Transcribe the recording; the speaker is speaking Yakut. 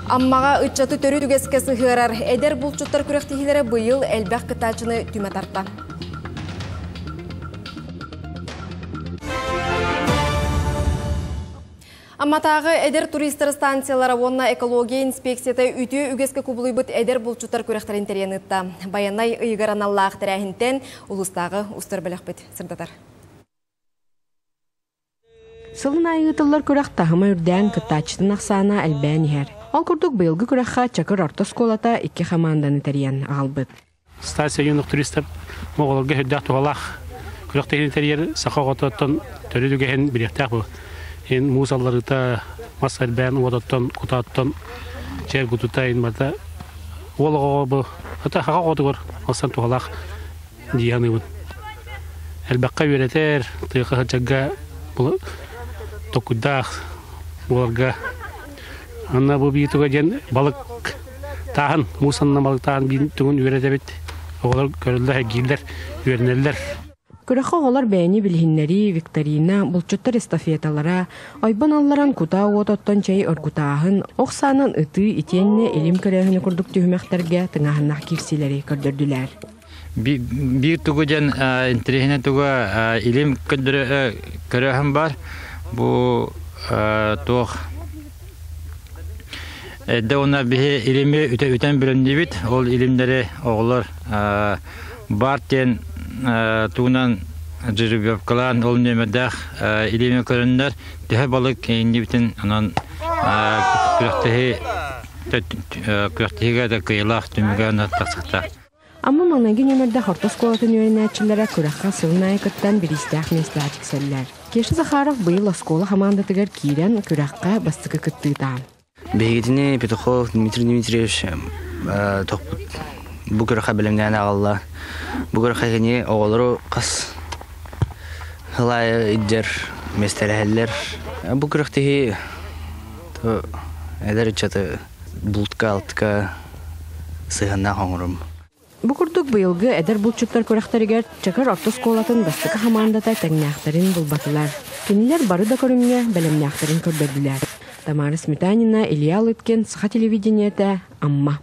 Аммаҕа ыччаты төрүт үгэскэ сыһыарар эдэр булчуттар күрэхтэһиилэрэ быйыл элбэх кыттааччыны түмэ тарта. Амматааҕы эдэр туристар станциялара уонна экология инспекцията үтүө үгэскэ кубулуйбут эдэр булчуттар күрэхтэрин тэрийэн ыытта. Байанай ыйыгар аналлаах тэрээһинтэн улуустааҕы устар бөлөхпүт сырдатар. Сылын аайы ыытыллар күрэх таһыма үрдээн, кыттааччытын ахсаана элбээн иһэр. Ол курдук быйылгы күрэххэ Чакыр орто оскуолата икки хамаанданы тэрийэн аҕалбыт. Стация юных туристар оҕолорго сүрдээх туһалаах күрэхтэһиини тэрийэр саха оҕототтон төрүт үгэһин билиэхтээх бу. Ин муус алларыыта мас элбээн уототтон кутааттан чээл кутута ин барыта уол оҕоҕо бу ата хаха оҕотугар алсан туһалаах дии саныыбын. Элбэххэ үөрэтэр, тыаха сылдьарга токуйдаах буоларга. Анна бу биитуга диэн балык тааһын, муус анна балык тааһын биир тугун үөрэтэбит. Оҕолор көрөллөр, эргииллэр, үөрэнэллэр. Күрэххэ оҕолор бэйэни билиһиннэрии, викторина, булчуттар эстафеталара, ойбон алларан кутаа уот оттон чэй оргутааһын, ох саанан ытыы итиэннэ илим көрөөһүнү курдук түһүмэхтэргэ тыҥааһыннаах киирсиилэри көрдөрдүлэр. Биир тугу диэн интэриэһинэй туга илим көрөөһүн бар. Бу туох эрдэ уонна биһи илими үтэн бөлөннүбүт. Ол илимнэри оҕолор бар диэн тугунан жеребьевкалаан ол нүөмэрдээх илими көрөннөр төһө балык иннибитин онон күрэхтэһии күрэхтэһиигэ да кыайыылаах түмүгэ тахсыахтаах. Амма маҥнайгы нүөмэрдээх орто оскуолатын үөрэнээччилэрэ күрэххэ сылын аайы кыттан бириистээх миэстэҕэ тиксэллэр. Кеша Захаров быйыл оскуола хамаандатыгар киирэн күрэххэ бастакы кыттыыта. Биһигитини Петухов Дмитрий Дмитриевич тохпут бу күрэххэ бэлэмнээн аҕалла. Бу күрэххэ кини оҕолору хас сыл аайы илдьэр миэстэлэһэллэр. Бу күрэхтэһии эдэр ыччаты бултка-алтка сыһыаннаах оҥорум. Бу курдук быйылгы эдэр булчуттар күрэхтэригэр Чакыр орто оскуолатын бастакы хамаандата тэҥнээхтэрин булбатылар. Кинилэр бары да көрүҥҥэ бэлэмнээхтэрин көрдөрдүлэр. Тамара Сметанина, Илья Лыткин, Саха телевидениетэ, Амма.